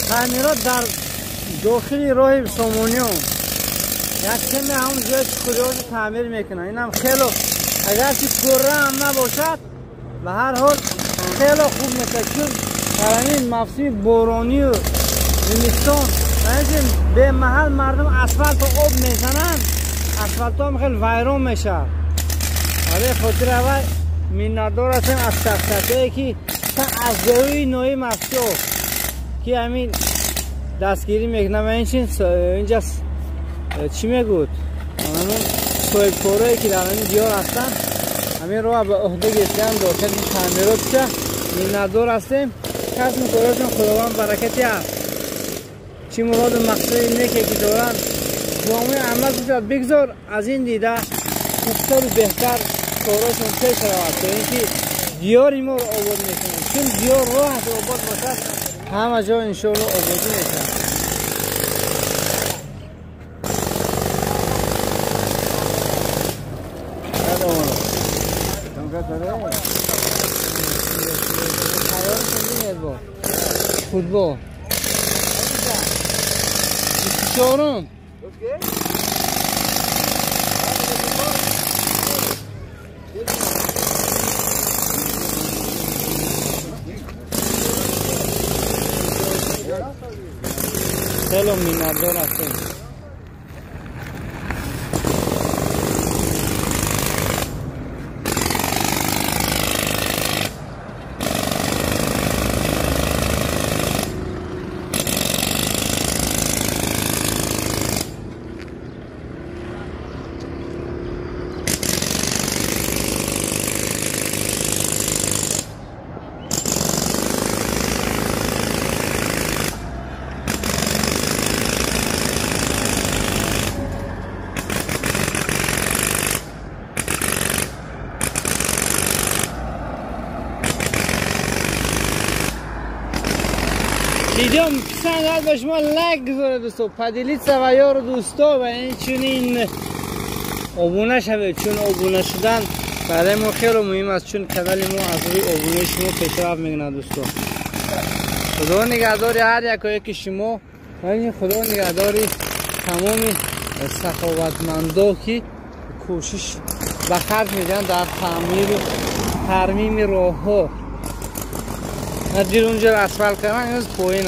تعمیرات در داخل راه سامانیان یک کمی هم جای خودیات تعمیر میکنن. اینم خیلی اگرچه پره هم نباشد به هر حال خیلی خوب میشه، چون در این موسم بارانی و زمستان به محل مردم اسفالت آب میزنن، اسفالت هم خیلی ویران میشه. برای خاطر اول منتدار هستیم از شخصیتایی که از زوی نوعی مسکو که همین دستگیری میکنه و اینجا چی میگود صاحب کارایی که در همین دیار هستن همین رو به عهده گرفتن داخل تعمیرات که منتدار هستیم. کسب کارشون خداوند برکتی است. چی مراد و مقصد نیکه که دارن جامعه عمل بشود، بگذار از این دیده خوبتر و بهتر کاراشون پیش رود تا اینکه دیار ما رو آباد میکنن، چون دیار راه آباد باشد همه جا انشاءالله آبادی میشن. فوتبال 24. خیلی منتدار هستیم. ویدیو پسند به شما لایک گذارید دوستو، поделиться و یار دوستا و این چنین ابونه شوید، چون ابونه شدن برای ما خیلی مهم است، چون کانال ما از روی ابونه شما پیشرفت میکنه دوستو. خدا نگهداری هر یک شما و این خدا نگهداری تمام سخاوتمندا که کوشش به خرج میدن در تعمیر و ترمیم راه ها. دیر اونجا اسفالت کردن، این پایین.